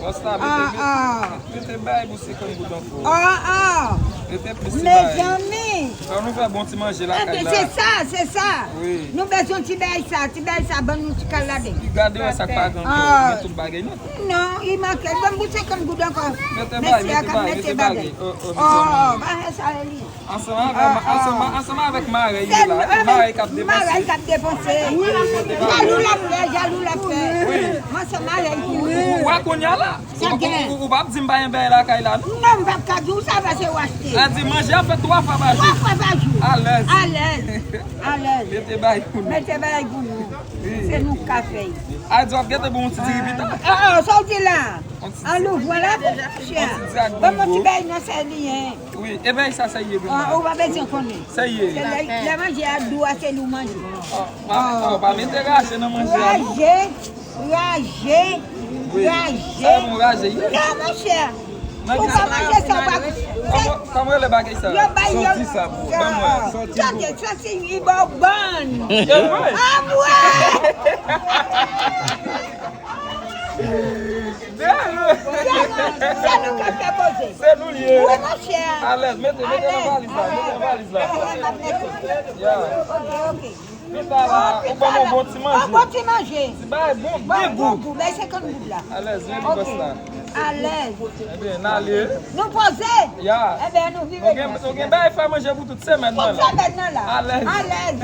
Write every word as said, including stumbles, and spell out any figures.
Bòs la, mete, mete, mete bay pou senkant goud ankò. Ah, ah. Mete plis ti bay. Mezanmi. Fò nou fè bon ti manje lakay la. Se sa, se sa. Wi. Nou bezwen ti bay sa, ti bay sa, ban nou ti kal ladan. Gade wè sa k pa gen ankò, gen tout bagay, non? Non, li manke. Ban m pou senkant goud ankò. Mete bay, mete bay, mete bagay. Oh, oh, mezanmi. Oh, bagay sa, Eli. Ansanm avè, ansanm, ansanm avèk marèy yo la. Epi marèy k ap depanse. Marèy k ap depanse. Jalou l ap fè, jalou l ap fè. Wi. Ansanm avèk ou. Ou wè kounye a la. Ou, ou, ou, ou p ap di m pa gen bagay lakay la, non? Non, m p ap ka di w sa paske w achte. A di manje ap fèt twa fwa pa jou. Twa fwa pa jou. Alèz. Alèz. Alèz. Mete bay pou nou. Mete bay pou nou. Wi. Se nou k ka fè. A di w ap gete pou yon ti diri pita. Ah, ah, sa w di la? An louvwa la, chè. Ban m yon ti bay nan sèl li, en. Wi, e bay sa, sa ye, ah, ou pa bezwen konnen. Sa ye. Se lè, lè manje a dou a, se li w manje. Oh, pa, oh, pa mete raje nan manje a, non. Raje, raje, wi, raje. Sa e bon raje, ye. Non, monchè. Ou pa manje sa, ou pa. Kòman, kòman rele bagay sa? Yo bay yo. Sòti sa, bro. Ban mwen, sòti, bro. Sòti, sòti, li ba w bann. E vre? Ah, mwen! Se nou k ap fè koze. Se nou l ye. Wi, monchè. Alèz, mete, mete nan valiz la, mete nan valiz la. Alèz, m ap mete. Ya. Ok, ok. Pita la, ou ban m yon bon ti manje. Yon bon ti manje. Ti bagay bon, bon, byen gou. Bon gou, bay senkant goud la. Alèz, vini bòs la. Alèz. Ebyen, n ale. Nou poze. Ya. Ebyen, nou vire. Nou gen, nou gen bagay fè manje pou tout semèn nan la. Tout semèn nan la. Alèz. Alèz.